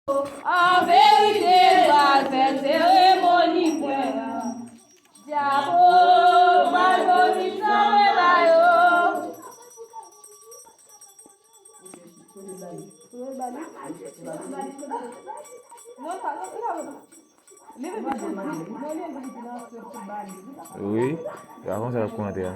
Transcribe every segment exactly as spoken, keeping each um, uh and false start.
An verite, pral fè seremoni pwen an. Dyabo, pral vomi san mwen ba yo. Wi, se pa konsa l ap koumanse a.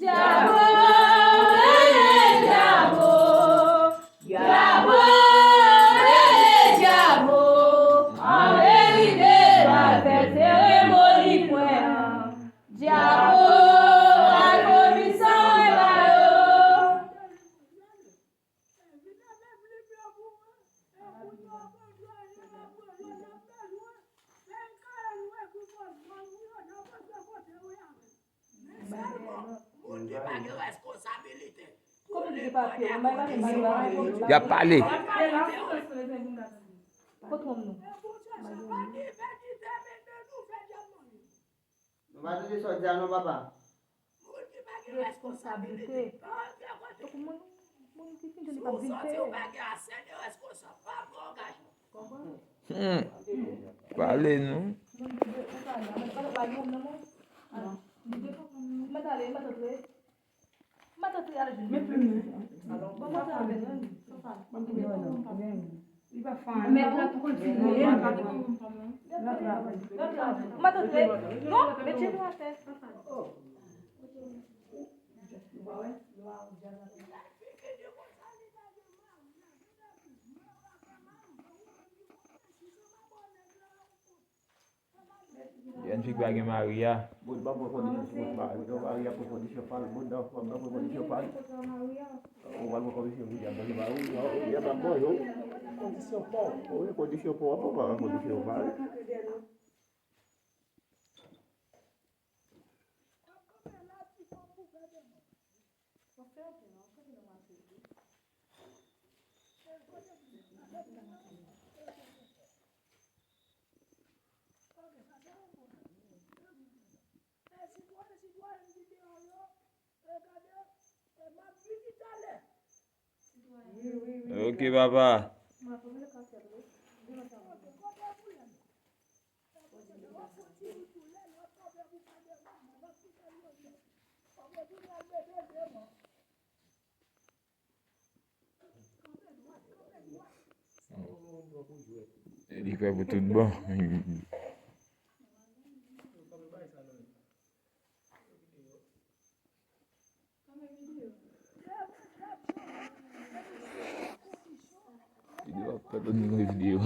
Dyabo, rele dyabo, dyabo, rele dyabo, an verite, pral fè seremoni pwen an. Dyabo, al vomi san mwen ba yo. Y ap pale. Nou pa tande sa w di a non, papa. Rekonsablite. Tankou moun, moun ki fin li p ap vin peye. Hmm. Pale nou. Mwen pale, mwen pale. Mwen pale. Mwen pale. Mwen pale. Mwen pale. Mwen pral kontinye. Mwen pral kontinye. Non, met jenou atè. Jèn fi ki pa gen mari a. Bon, pa pran kondisyon sou kont mari. Non, mari a pran kondisyon pa l. Bon, non, pa pran kondisyon pa l. Ou pa pran kondisyon pou di a, bon, mari, non, li a pa bon, non. Kondisyon pa w. Wi, kondisyon pa w, pa pran kondisyon pa l. Ok, papa. Li kwè pou tout bon. Videyo ap fèt o nivo videyo.